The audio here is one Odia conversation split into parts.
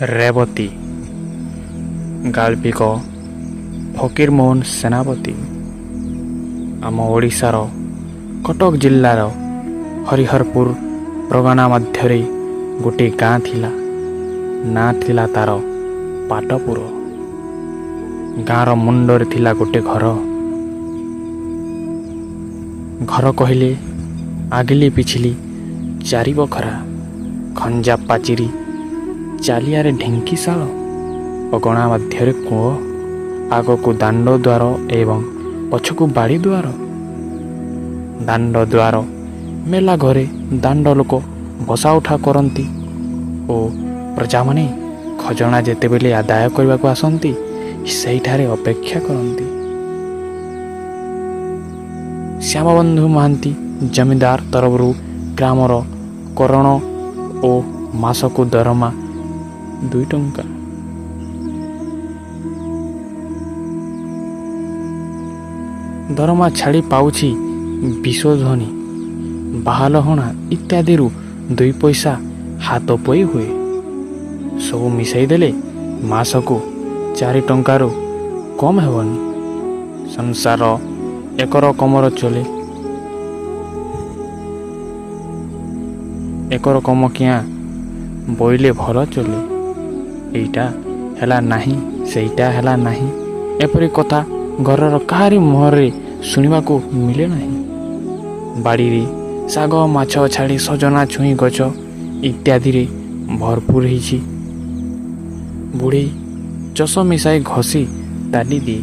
ରେବତୀ, ଗାଳ୍ପିକ ଫକୀରମୋହନ ସେନାପତି। ଆମ ଓଡ଼ିଶାର କଟକ ଜିଲ୍ଲାର ହରିହରପୁର ପ୍ରଗଣା ମଧ୍ୟରେ ଗୋଟିଏ ଗାଁ ଥିଲା। ନାଁ ଥିଲା ତାର ପାଟପୁର। ଗାଁର ମୁଣ୍ଡରେ ଥିଲା ଗୋଟେ ଘର। ଘର କହିଲେ ଆଗିଲି ପିଛିଲି ଚାରି ବଖରା, ଖଞ୍ଜା ପାଚିରି, ଚାଲିଆରେ ଢିଙ୍କିଶାଳ, ଅଗଣା ମଧ୍ୟରେ କୂଅ, ଆଗକୁ ଦାଣ୍ଡ ଦ୍ୱାର ଏବଂ ପଛକୁ ବାଡ଼ି ଦୁଆର। ଦାଣ୍ଡ ଦ୍ୱାର ମେଲା ଘରେ ଦାଣ୍ଡ ଲୋକ ବସା ଉଠା କରନ୍ତି ଓ ପ୍ରଜାମାନେ ଖଜଣା ଯେତେବେଳେ ଆଦାୟ କରିବାକୁ ଆସନ୍ତି, ସେଇଠାରେ ଅପେକ୍ଷା କରନ୍ତି। ଶ୍ୟାମବନ୍ଧୁ ମହାନ୍ତି ଜମିଦାର ତରଫରୁ ଗ୍ରାମର କରଣ ଓ ମାସକୁ ଦରମା 2 ଟଙ୍କା। ଦରମା ଛାଡ଼ି ପାଉଛି ବିଶୋଧନୀ, ବାହାଲହଣା ଇତ୍ୟାଦିରୁ 2 ପଇସା ହାତ ପୋଇ ହୁଏ। ସବୁ ମିଶାଇ ଦେଲେ ମାସକୁ 4 ଟଙ୍କାରୁ କମ୍ ହେବନି। ସଂସାର ଏକରକମର ଚଲେ। ଏକରକମ କିଆଁ ବୋଇଲେ ଭଲ ଚଲେ। ଏଇଟା ହେଲା ନାହିଁ, ସେଇଟା ହେଲା ନାହିଁ, ଏପରି କଥା ଘରର କାହାରି ମୁହଁରେ ଶୁଣିବାକୁ ମିଳେ ନାହିଁ। ବାଡ଼ିରେ ଶାଗ ମାଛ ଛାଡ଼ି ସଜନା ଛୁଇଁ ଗଛ ଇତ୍ୟାଦିରେ ଭରପୁର ହେଇଛି। ବୁଢ଼ୀ ଚଷ ମିଶାଇ ଘଷି ତାଲି ଦିଏ।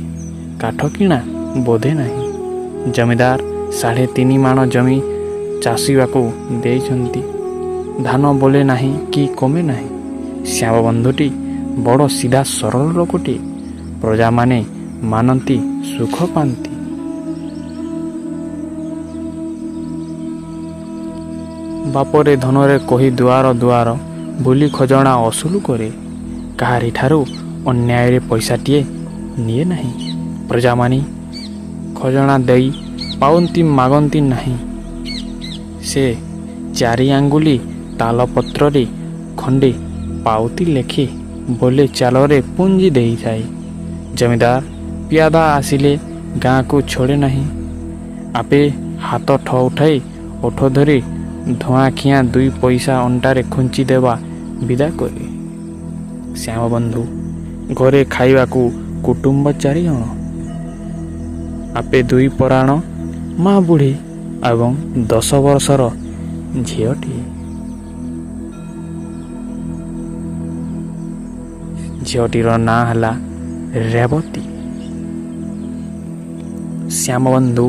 କାଠ କିଣା ବୋଧେ ନାହିଁ। ଜମିଦାର 3.5 ମାଣ ଜମି ଚାଷିବାକୁ ଦେଇଛନ୍ତି। ଧାନ ବୋଲେ ନାହିଁ କି କମେ ନାହିଁ। ଶ୍ୟାମବନ୍ଧୁଟି ବଡ଼ ସିଧା ସରଳ ଲୋକଟିଏ। ପ୍ରଜାମାନେ ମାନନ୍ତି, ସୁଖ ପାଆନ୍ତି। ବାପରେ ଧନରେ କହି ଦୁଆର ଦୁଆର ବୁଲି ଖଜଣା ଅସୁଲ କରେ। କାହାରିଠାରୁ ଅନ୍ୟାୟରେ ପଇସାଟିଏ ନିଏ ନାହିଁ। ପ୍ରଜାମାନେ ଖଜଣା ଦେଇ ପାଉନ୍ତି, ମାଗନ୍ତି ନାହିଁ। ସେ 4 ଆଙ୍ଗୁଳି ତାଳପତ୍ରରେ ଖଣ୍ଡେ ପାଉତି ଲେଖେ ବୋଲେ ଚାଲରେ ପୁଞ୍ଜି ଦେଇଥାଏ। ଜମିଦାର ପିଆଦା ଆସିଲେ ଗାଁକୁ ଛୋଡ଼େ ନାହିଁ। ଆପେ ହାତ ଠ ଉଠାଇ ଓଠ ଧରି ଧୂଆଁ ଖିଆଁ 2 ପଇସା ଅଣ୍ଟାରେ ଖୁଞ୍ଚି ଦେବା ବିଦା କରେ। ଶ୍ୟାମବନ୍ଧୁ ଘରେ ଖାଇବାକୁ କୁଟୁମ୍ବ 4 ଜଣ, ଆପେ 2 ପରାଣ, ମା ବୁଢ଼ୀ ଏବଂ 10 ବର୍ଷର ଝିଅଟିଏ। ଝିଅଟିର ନାଁ ହେଲା ରେବତୀ। ଶ୍ୟାମବନ୍ଧୁ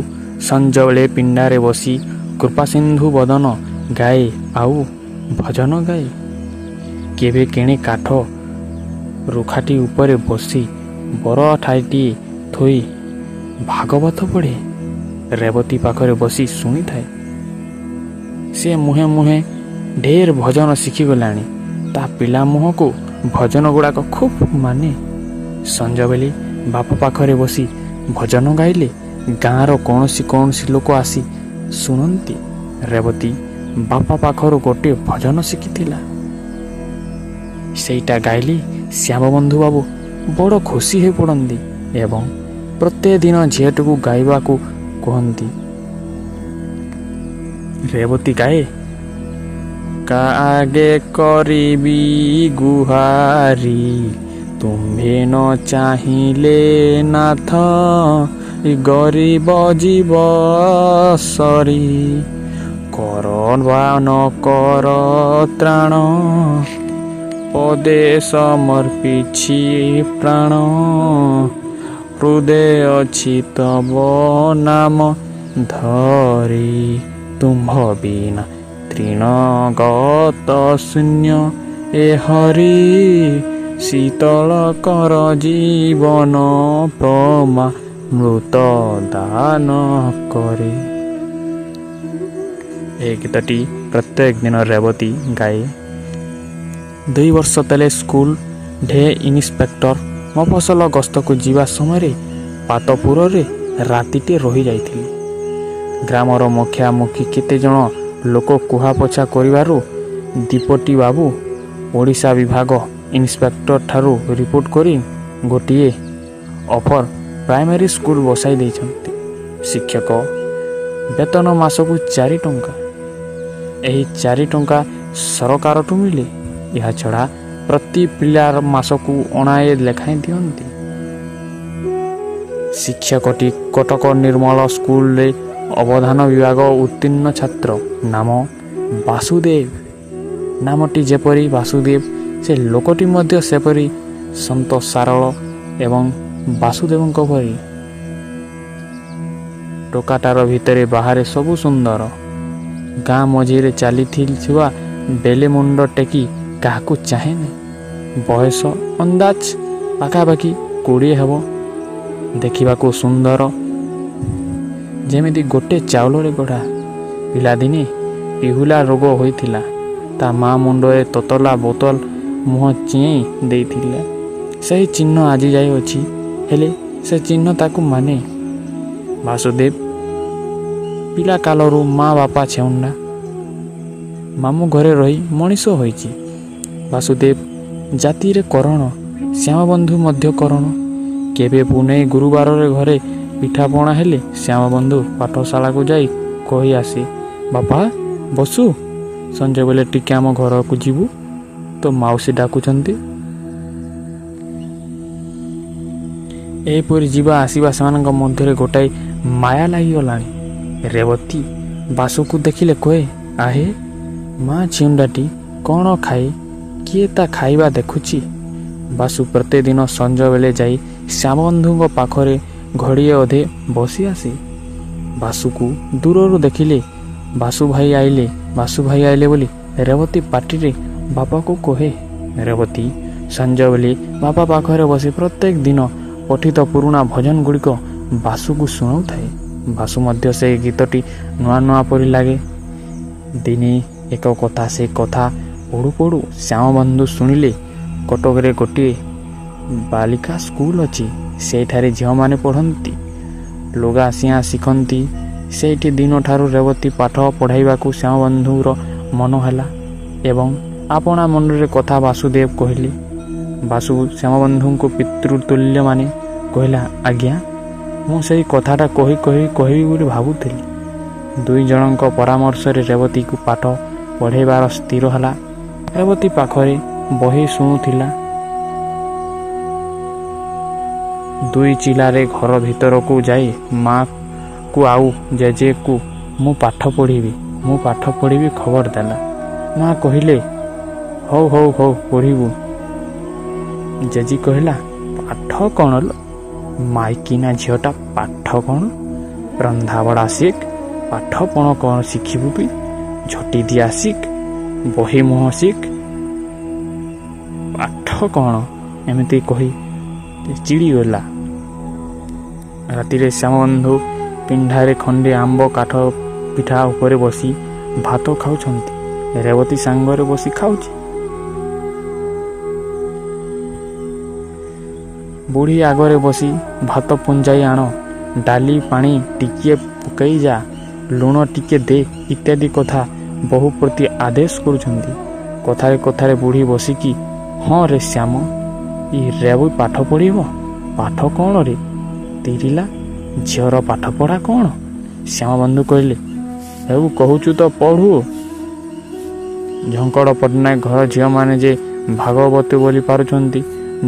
ସଞ୍ଜବେଳେ ପିଣ୍ଡାରେ ବସି କୃପାସିନ୍ଧୁ ବଦନ ଗାଏ ଆଉ ଭଜନ ଗାଏ। କେବେ କେଣେ କାଠ ରୁଖାଟି ଉପରେ ବସି ବର ଠାଇଟିଏ ଥୋଇ ଭାଗବତ ପଢ଼େ। ରେବତୀ ପାଖରେ ବସି ଶୁଣିଥାଏ। ସେ ମୁହେଁ ମୁହେଁ ଢେର ଭଜନ ଶିଖିଗଲାଣି। ତା ପିଲା ମୁହଁକୁ ଭଜନ ଗୁଡ଼ାକ ଖୁବ୍ ମାନେ। ସଞ୍ଜବେଳେ ବାପ ପାଖରେ ବସି ଭଜନ ଗାଇଲେ ଗାଁର କୌଣସି କୌଣସି ଲୋକ ଆସି ଶୁଣନ୍ତି। ରେବତୀ ବାପା ପାଖରୁ ଗୋଟିଏ ଭଜନ ଶିଖିଥିଲା। ସେଇଟା ଗାଇଲେ ଶ୍ୟାମବନ୍ଧୁ ବାବୁ ବଡ଼ ଖୁସି ହୋଇପଡ଼ନ୍ତି ଏବଂ ପ୍ରତ୍ୟେକ ଦିନ ଝିଅଟିକୁ ଗାଇବାକୁ କୁହନ୍ତି। ରେବତୀ ଗାଏ, କା ଆଗେ କରିବି ଗୁହାରି, ତୁମ୍ଭେ ନ ଚାହିଁଲେ ନାଥ, ଗରିବ ଜୀବ ସରି, କର ବା ନ କର ତ୍ରାଣ, ପଦେ ସମର୍ପିଛି ପ୍ରାଣ, ହୃଦୟ ଅଛି ତବ ନାମ ଧରି, ତୁମ୍ଭ ବିନା ତୃଣଗତ ଶୂନ୍ୟ ଏ ହରି, ଶୀତଳ କର ଜୀବନ ପ୍ରମା ମୃତ ଦାନ କରେ। ଏହି ଗୀତଟି ପ୍ରତ୍ୟେକ ଦିନ ରେବତୀ ଗାଏ। 2 ବର୍ଷ ତଳେ ସ୍କୁଲ ଢେ ଇନ୍ସପେକ୍ଟର ମଫସଲ ଗସ୍ତକୁ ଯିବା ସମୟରେ ପାଟପୁରରେ ରାତିଟେ ରହିଯାଇଥିଲେ। ଗ୍ରାମର ମୁଖିଆ ମୁଖୀ କେତେଜଣ ଲୋକ କୁହାପୋଛା କରିବାରୁ ଦୀପଟି ବାବୁ ଓଡ଼ିଶା ବିଭାଗ ଇନ୍ସପେକ୍ଟର ଠାରୁ ରିପୋର୍ଟ କରି ଗୋଟିଏ ଅପର ପ୍ରାଇମେରୀ ସ୍କୁଲ ବସାଇ ଦେଇଛନ୍ତି। ଶିକ୍ଷକ ବେତନ ମାସକୁ 4 ଟଙ୍କା। ଏହି 4 ଟଙ୍କା ସରକାରଠୁ ମିଳେ। ଏହାଛଡ଼ା ପ୍ରତି ପିଲାର ମାସକୁ ଅଣାଏ ଲେଖାଏଁ ଦିଅନ୍ତି। ଶିକ୍ଷକଟି କଟକ ନିର୍ମଳ ସ୍କୁଲରେ ଅବଧାନ ବିଭାଗ ଉତ୍ତୀର୍ଣ୍ଣ ଛାତ୍ର। ନାମ ବାସୁଦେବ। ନାମଟି ଯେପରି ବାସୁଦେବ, ସେ ଲୋକଟି ମଧ୍ୟ ସେପରି ସନ୍ତ ସାରଳ ଏବଂ ବାସୁଦେବଙ୍କ ପରି। ଟୋକାଟାର ଭିତରେ ବାହାରେ ସବୁ ସୁନ୍ଦର। ଗାଁ ମଝିରେ ଚାଲିଥିବା ବେଲେ ମୁଣ୍ଡ ଟେକି କାହାକୁ ଚାହେଁନି। ବୟସ ଅନ୍ଦାଜ ପାଖାପାଖି 20 ହେବ। ଦେଖିବାକୁ ସୁନ୍ଦର, ଯେମିତି ଗୋଟେ ଚାଉଳରେ ଗଢ଼ା। ପିଲାଦିନେ ପିହୁଲା ରୋଗ ହୋଇଥିଲା। ତା ମା ମୁଣ୍ଡରେ ତତଲା ବୋତଲ ମୁହଁ ଚିଆଁଇ ଦେଇଥିଲା। ସେହି ଚିହ୍ନ ଆଜି ଯାଏ ଅଛି, ହେଲେ ସେ ଚିହ୍ନ ତାକୁ ମାନେ। ବାସୁଦେବ ପିଲାକାଲରୁ ମା ବାପା ଛେଉଣ୍ଡା, ମାମୁଁ ଘରେ ରହି ମଣିଷ ହୋଇଛି। ବାସୁଦେବ ଜାତିରେ କରଣ, ଶ୍ୟାମବନ୍ଧୁ ମଧ୍ୟ କରଣ। କେବେ ପୁନେଇ ଗୁରୁବାରରେ ଘରେ ପିଠାପଣା ହେଲେ ଶ୍ୟାମବନ୍ଧୁ ପାଠଶାଳାକୁ ଯାଇ କହି ଆସେ, ବାପା ବସୁ, ସଞ୍ଜ ବେଳେ ଟିକେ ଆମ ଘରକୁ ଯିବୁ, ତୋ ମାଉସୀ ଡାକୁଛନ୍ତି। ଏହିପରି ଯିବା ଆସିବା ସେମାନଙ୍କ ମଧ୍ୟରେ ଗୋଟାଏ ମାୟା ଲାଗିଗଲାଣି। ରେବତୀ ବାସୁକୁ ଦେଖିଲେ କହେ, ଆହେ ମା ଛିଉଣ୍ଡାଟି କ'ଣ ଖାଏ, କିଏ ତା ଖାଇବା ଦେଖୁଛି। ବାସୁ ପ୍ରତିଦିନ ସଞ୍ଜବେଳେ ଯାଇ ଶ୍ୟାମବନ୍ଧୁଙ୍କ ପାଖରେ ଘଡ଼ିଏ ଅଧେ ବସି ଆସେ। ବାସୁକୁ ଦୂରରୁ ଦେଖିଲେ ବାସୁ ଭାଇ ଆଇଲେ, ବାସୁ ଭାଇ ଆଇଲେ ବୋଲି ରେବତୀ ପାଟିରେ ବାପାକୁ କହେ। ରେବତୀ ସଞ୍ଜବେଳେ ବାପା ପାଖରେ ବସି ପ୍ରତ୍ୟେକ ଦିନ ପଠିତ ପୁରୁଣା ଭଜନ ଗୁଡ଼ିକ ବାସୁକୁ ଶୁଣାଉଥାଏ। ବାସୁ ମଧ୍ୟ ସେ ଗୀତଟି ନୂଆ ନୂଆ ପରି ଲାଗେ। ଦିନେ ଏକ କଥା ସେ କଥା ପଢ଼ୁ ପଢ଼ୁ ଶ୍ୟାମବନ୍ଧୁ ଶୁଣିଲେ କଟକରେ ଗୋଟିଏ ବାଳିକା ସ୍କୁଲ ଅଛି, ସେଇଠାରେ ଝିଅମାନେ ପଢ଼ନ୍ତି, ଲୁଗା ସିଆଁ ଶିଖନ୍ତି। ସେଇଠି ଦିନଠାରୁ ରେବତୀ ପାଠ ପଢ଼ାଇବାକୁ ଶ୍ୟାମବନ୍ଧୁର ମନ ହେଲା ଏବଂ ଆପଣା ମନରେ କଥା ବାସୁଦେବ କହିଲେ। ବାସୁ ଶ୍ୟାମବନ୍ଧୁଙ୍କୁ ପିତୃତୁଲ୍ୟ ମାନେ କହିଲା, ଆଜ୍ଞା ମୁଁ ସେଇ କଥାଟା କହି କହି କହିବି ବୋଲି ଭାବୁଥିଲି। ଦୁଇ ଜଣଙ୍କ ପରାମର୍ଶରେ ରେବତୀକୁ ପାଠ ପଢ଼ାଇବାର ସ୍ଥିର ହେଲା। ରେବତୀ ପାଖରେ ବହି ଶୁଣୁଥିଲା। ଦୁଇ ଚିଲାରେ ଘର ଭିତରକୁ ଯାଇ ମା'କୁ ଆଉ ଜେଜେକୁ ମୁଁ ପାଠ ପଢ଼ିବି, ମୁଁ ପାଠ ପଢ଼ିବି ଖବର ଦେଲା। ମା କହିଲେ, ହଉ ହଉ ହଉ ପଢ଼ିବୁ। ଜେଜି କହିଲା, ପାଠ କ'ଣ ଲୋ, ମାଇକିନା ଝିଅଟା ପାଠ କ'ଣ, ରନ୍ଧାବଢ଼ା ଶିଖ, ପାଠ ପଣ କ'ଣ ଶିଖିବୁ ବି, ଝୋଟି ଦିଆ ଶିଖ, ବହି ମୁହଁ ଶିଖ, ପାଠ କ'ଣ, ଏମିତି କହି ଚିଡ଼ିଗଲା। ରାତିରେ ଶ୍ୟାମବନ୍ଧୁ ପିଣ୍ଡାରେ ଖଣ୍ଡେ ଆମ୍ବ କାଠ ପିଠା ଉପରେ ବସି ଭାତ ଖାଉଛନ୍ତି। ରେବତୀ ସାଙ୍ଗରେ ବସି ଖାଉଛି। ବୁଢ଼ୀ ଆଗରେ ବସି ଭାତ ପୁଞ୍ଜାଇ ଆଣ, ଡାଲି ପାଣି ଟିକିଏ ପକାଇ ଯା, ଲୁଣ ଟିକେ ଦେ ଇତ୍ୟାଦି କଥା ବହୁ ପ୍ରତି ଆଦେଶ କରୁଛନ୍ତି। କଥାରେ କଥାରେ ବୁଢ଼ୀ ବସିକି, ହଁ ରେ ଶ୍ୟାମ, ଇ ରେବୁ ପାଠ ପଢ଼ିବ? ପାଠ କ'ଣ ରେ ତିରିଲା, ଝିଅର ପାଠପଢ଼ା କ'ଣ? ଶ୍ୟାମବନ୍ଧୁ କହିଲେ, ହେଉ କହୁଛୁ ତ ପଢ଼ୁ। ଝଙ୍କଡ଼ ପଟ୍ଟନାୟକ ଘର ଝିଅମାନେ ଯେ ଭାଗବତୀ ବୋଲି ପାରୁଛନ୍ତି,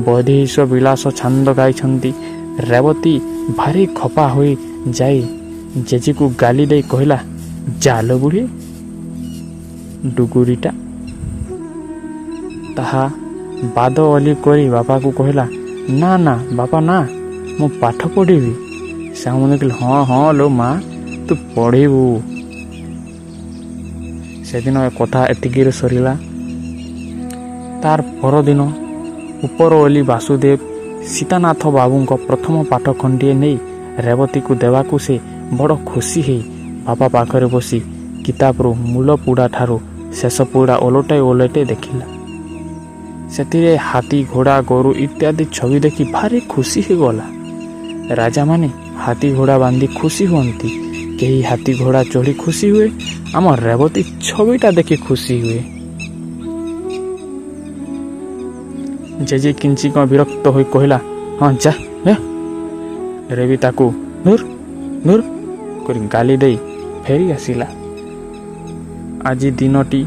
ବୈଦେହୀଶ ବିଳାସ ଛାନ୍ଦ ଗାଇଛନ୍ତି। ରେବତୀ ଭାରି ଖପା ହୋଇ ଯାଇ ଜେଜେକୁ ଗାଲି ଦେଇ କହିଲା, ଜାଲ ବୁଢ଼ୀ ଡୁଗୁରିଟା। ତାହା ବାଦ ଅଲି କରି ବାପାକୁ କହିଲା, ନା ନା ବାପା ନା, ମୁଁ ପାଠ ପଢ଼ିବି। ଶ୍ୟାମବନ୍ଧୁ କହିଲେ, ହଁ ହଁ ଲୋ ମା, ତୁ ପଢ଼ିବୁ। ସେଦିନ କଥା ଏତିକିରେ ସରିଲା। ତାର ପରଦିନ ଉପର ଓଲି ବାସୁଦେବ ସୀତାନାଥ ବାବୁଙ୍କ ପ୍ରଥମ ପାଠ ଖଣ୍ଡିଏ ନେଇ ରେବତୀକୁ ଦେବାକୁ ସେ ବଡ଼ ଖୁସି ହେଇ ବାପା ପାଖରେ ବସି କିତାବରୁ ମୂଳ ପୁଡ଼ା ଠାରୁ ଶେଷ ପୁଡ଼ା ଓଲଟାଇ ଓଲଟାଇ ଦେଖିଲା। ସେଥିରେ ହାତୀ, ଘୋଡ଼ା, ଗୋରୁ ଇତ୍ୟାଦି ଛବି ଦେଖି ଭାରି ଖୁସି ହୋଇଗଲା। ରାଜାମାନେ ହାତୀ ଘୋଡ଼ା ବାନ୍ଧି ଖୁସି ହୁଅନ୍ତି, କେହି ହାତୀ ଘୋଡ଼ା ଚଢ଼ି ଖୁସି ହୁଏ, ଆମ ରେବତୀ ଛବିଟା ଦେଖି ଖୁସି ହୁଏ। ଜେଜେ କିଞ୍ଚିକ ବିରକ୍ତ ହୋଇ କହିଲା, ହଁ ଯା। ରେବି ତାକୁ ଧୁର୍ ଧୁର୍ କରି ଗାଲି ଦେଇ ଫେରି ଆସିଲା। ଆଜି ଦିନଟି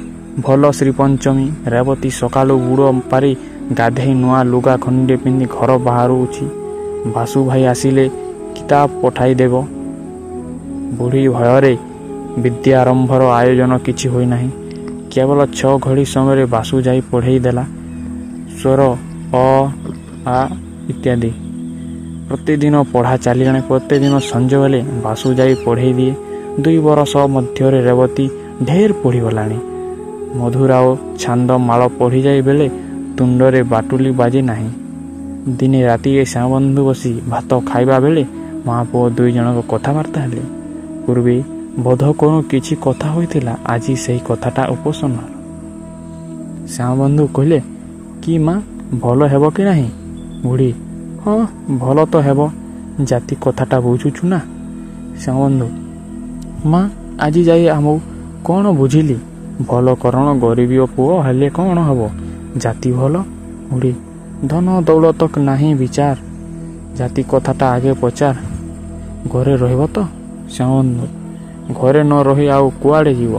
ଭଲ, ଶ୍ରୀପଞ୍ଚମୀ। ରେବତୀ ସକାଳୁ ବୁଡ଼ ପାରି ଗାଧେଇ ନୂଆ ଲୁଗା ଖଣ୍ଡେ ପିନ୍ଧି ଘର ବାହାରୁଛି। ବାସୁ ଭାଇ ଆସିଲେ କିତାବ ପଠାଇଦେବ। ବୁଢ଼ୀ ଭୟରେ ବିଦ୍ୟାରମ୍ଭର ଆୟୋଜନ କିଛି ହୋଇନାହିଁ। କେବଳ 6 ଘଡ଼ି ସମୟରେ ବାସୁ ଯାଇ ପଢ଼େଇ ଦେଲା ସ୍ୱର ଅ ଆ ଇତ୍ୟାଦି। ପ୍ରତିଦିନ ପଢ଼ା ଚାଲିଲାଣି। ପ୍ରତିଦିନ ସଞ୍ଜ ହେଲେ ବାସୁ ଯାଇ ପଢ଼େଇ ଦିଏ। 2 ବରଷ ମଧ୍ୟରେ ରେବତୀ ଢେର ପଢ଼ିଗଲାଣି। ମଧୁରା ଓ ଛାନ୍ଦ ମାଳ ପଢ଼ିଯାଇ ବେଳେ ତୁଣ୍ଡରେ ବାଟୁଲି ବାଜେ ନାହିଁ। ଦିନେ ରାତିରେ ଶ୍ୟାମବନ୍ଧୁ ବସି ଭାତ ଖାଇବା ବେଳେ ମା ପୁଅ 2 ଜଣଙ୍କ କଥାବାର୍ତ୍ତା ହେଲେ। ପୂର୍ବେ ବୋଧ କରୁ କିଛି କଥା ହୋଇଥିଲା, ଆଜି ସେହି କଥାଟା ଉପସନ୍ନ। ଶ୍ୟାମବନ୍ଧୁ କହିଲେ, କି ମା, ଭଲ ହେବ କି ନାହିଁ? ବୁଢ଼ୀ, ହଁ ଭଲ ତ ହେବ, ଜାତି କଥାଟା ବୁଝୁଛୁ ନା? ଶ୍ୟାମବନ୍ଧୁ, ମା ଆଜି ଯାଇ ଆମକୁ କ'ଣ ବୁଝିଲି? ଭଲ କରଣ ଗରିବୀୟ ପୁଅ ହେଲେ କ'ଣ ହେବ, ଜାତି ଭଲ। ବୁଢ଼ୀ, ଧନ ଦୌଲତ ନାହିଁ ବିଚାର, ଜାତି କଥାଟା ଆଗେ ପଚାର। ଘରେ ରହିବ ତ? ଶ୍ୟାମବନ୍ଧୁ, ଘରେ ନ ରହି ଆଉ କୁଆଡ଼େ ଯିବ?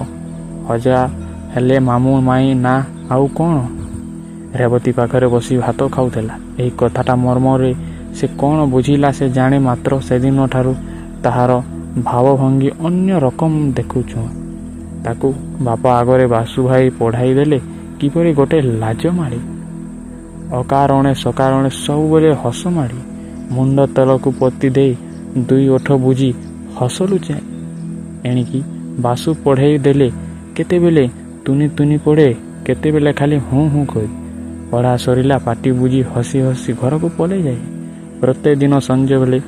ହଜା ହେଲେ ମାମୁଁ ମାଇଁ ନା ଆଉ କ'ଣ? ରେବତୀ ପାଖରେ ବସି ଭାତ ଖାଉଥିଲା। ଏହି କଥାଟା ମର୍ମରେ ସେ କ'ଣ ବୁଝିଲା ସେ ଜାଣେ, ମାତ୍ର ସେଦିନଠାରୁ ତାହାର ଭାବଭଙ୍ଗୀ ଅନ୍ୟ ରକମ ଦେଖୁଛୁ। ତାକୁ ବାପା ଆଗରେ ବାସୁ ଭାଇ ପଢ଼ାଇ ଦେଲେ କିପରି ଗୋଟେ ଲାଜ ମାଡ଼ି, ଅକାରଣେ ସକାରଣେ ସବୁବେଳେ ହସ ମାଡ଼ି, ମୁଣ୍ଡ ତଳକୁ ପୋତି ଦେଇ 2 ଓଠ ବୁଜି ହସ ଲୁଚାଏ। ଏଣିକି ବାସୁ ପଢ଼େଇ ଦେଲେ କେତେବେଳେ ତୁନି ତୁନି ପଢ଼େ, କେତେବେଳେ ଖାଲି ହୁଁ ହୁଁ କହି। ପଢ଼ା ସରିଲା ପାଟି ବୁଜି ହସି ହସି ଘରକୁ ପଳାଇ ଯାଏ। ପ୍ରତ୍ୟେକ ଦିନ ସଞ୍ଜ ବେଳେ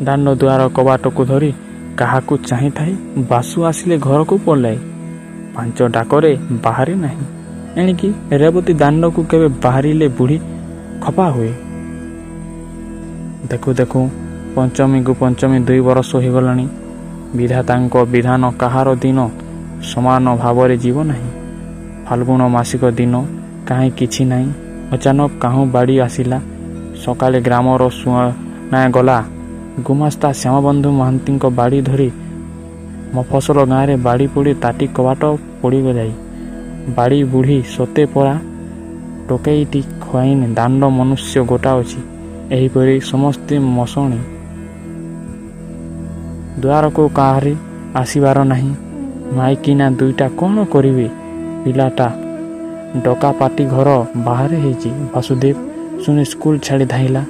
ଦାଣ୍ଡ ଦୁଆର କବାଟକୁ ଧରି କାହାକୁ ଚାହିଁଥାଏ। ବାସୁ ଆସିଲେ ଘରକୁ ପଳାଏ, 5 ଡାକରେ ବାହାରେ ନାହିଁ। ଏଣିକି ରେବତୀ ଦାଣ୍ଡକୁ କେବେ ବାହାରିଲେ ବୁଢ଼ୀ ଖପା ହୁଏ। ଦେଖୁ ଦେଖୁ ପଞ୍ଚମୀକୁ ପଞ୍ଚମୀ 2 ବରଷ ହୋଇଗଲାଣି। ବିଧାତାଙ୍କ ବିଧାନ କାହାର ଦିନ ସମାନ ଭାବରେ ଯିବ ନାହିଁ। ଫାଲ୍ଗୁନ ମାସିକ ଦିନ କାହିଁ କିଛି ନାହିଁ। ଅଚାନକ କାହୁଁ ବାଡ଼ି ଆସିଲା। ସକାଳେ ଗ୍ରାମର ସୁନା ଗଲା ଗୁମାସ୍ତା ଶ୍ୟାମବନ୍ଧୁ ମହାନ୍ତିଙ୍କ ବାଡ଼ି ଧରି ମଫସଲ ଗାଁରେ ବାଡ଼ି ପୋଡ଼ି ତାଟି କବାଟ ପୋଡ଼ିଯାଇ ବାଡ଼ି ବୁଢ଼ୀ ସତେ ପରା ଟୋକେଇଟି ଖୁଆଇନି। ଦାଣ୍ଡ ମନୁଷ୍ୟ ଗୋଟା ଅଛି, ଏହିପରି ସମସ୍ତେ ମଶଣି। ଦୁଆରକୁ କାହାରି ଆସିବାର ନାହିଁ। ମାଇକିନା 2ଟା କ'ଣ କରିବେ? ପିଲାଟା ଡକାପାଟି ଘର ବାହାରେ ହେଇଛି। ବାସୁଦେବ ଶୁଣି ସ୍କୁଲ ଛାଡ଼ି ଧାଇଁଲା।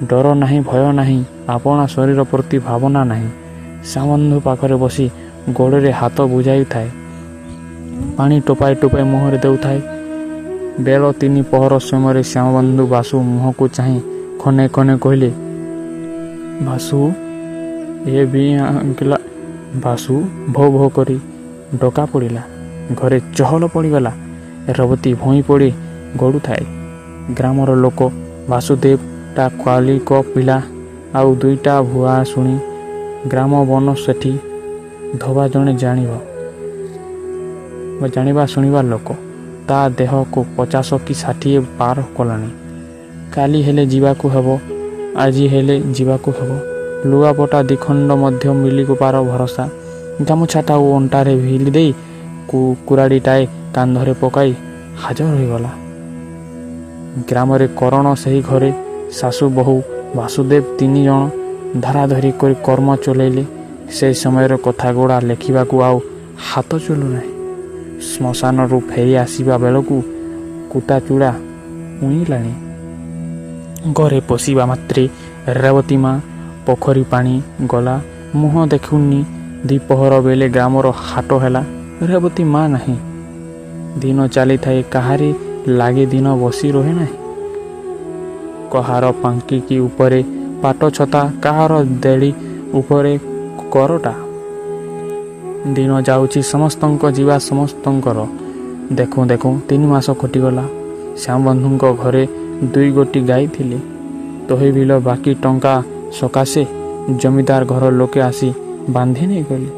ଡର ନାହିଁ, ଭୟ ନାହିଁ, ଆପଣା ଶରୀର ପ୍ରତି ଭାବନା ନାହିଁ। ଶ୍ୟାମବନ୍ଧୁ ପାଖରେ ବସି ଗୋଡ଼ରେ ହାତ ବୁଝାଇଥାଏ, ପାଣି ଟୋପାଏ ଟୋପାଏ ମୁହଁରେ ଦେଉଥାଏ। ବେଳ 3 ପହର ସମୟରେ ଶ୍ୟାମବନ୍ଧୁ ବାସୁ ମୁହଁକୁ ଚାହିଁ ଖନେ ଖନେ କହିଲେ, ବାସୁ ଏ ବି ଆଙ୍କିଲା। ବାସୁ ଭୋ ଭୋ କରି ଡକା ପଡ଼ିଲା। ଘରେ ଚହଲ ପଡ଼ିଗଲା। ରେବତୀ ଭୂଇଁ ପଡ଼ି ଗଡ଼ୁଥାଏ। ଗ୍ରାମର ଲୋକ ବାସୁଦେବ ତା କାଳିକ ପିଲା ଆଉ 2ଟା ଭୁଆ ଶୁଣି ଗ୍ରାମ ବନ ସେଠି ଧୋବା ଜଣେ ଜାଣିବ ଜାଣିବା ଶୁଣିବା ଲୋକ। ତା ଦେହକୁ 50 କି 60 ପାର କଲାଣି। କାଲି ହେଲେ ଯିବାକୁ ହେବ, ଆଜି ହେଲେ ଯିବାକୁ ହେବ। ଲୁଗାପଟା 2 ଖଣ୍ଡ ମଧ୍ୟ ମିଳିକୁ ପାର ଭରସା। ଗାମୁଛାଟା ଓ ଅଣ୍ଟାରେ ଭିଲି ଦେଇ କୁରାଡ଼ିଟାଏ କାନ୍ଧରେ ପକାଇ ହାଜର ହୋଇଗଲା। ଗ୍ରାମରେ କରଣ ସେହି ଘରେ ଶାଶୁ ବୋହୂ ବାସୁଦେବ 3 ଜଣ ଧରାଧରି କରି କର୍ମ ଚଲେଇଲେ। ସେ ସମୟର କଥାଗୁଡ଼ା ଲେଖିବାକୁ ଆଉ ହାତ ଚଲୁନାହିଁ। ଶ୍ମଶାନରୁ ଫେରି ଆସିବା ବେଳକୁ କୁଟାଚୂଡ଼ା ଉଇଁଲାଣି। ଘରେ ପଶିବା ମାତ୍ରେ ରେବତୀ ମା ପୋଖରୀ ପାଣି ଗଲା, ମୁହଁ ଦେଖୁନି। ଦ୍ୱିପହର ବେଳେ ଗ୍ରାମର ହାଟ ହେଲା, ରେବତୀ ମା ନାହିଁ। ଦିନ ଚାଲିଥାଏ, କାହାରି ଲାଗି ଦିନ ବସି ରହେ ନାହିଁ। କାହାର ପାଙ୍କିକି ଉପରେ ପାଟ ଛତା, କାହାର ଦେଳି ଉପରେ କରଟା। ଦିନ ଯାଉଛି ସମସ୍ତଙ୍କ ଯିବା ସମସ୍ତଙ୍କର। ଦେଖୁଁ ଦେଖୁଁ 3 ମାସ କଟିଗଲା। ଶ୍ୟାମବନ୍ଧୁଙ୍କ ଘରେ 2 ଗୋଟି ଗାଈ ଥିଲେ। ତହିବିଲ ବାକି ଟଙ୍କା ସକାଶେ ଜମିଦାର ଘର ଲୋକେ ଆସି ବାନ୍ଧି ନେଇଗଲେ।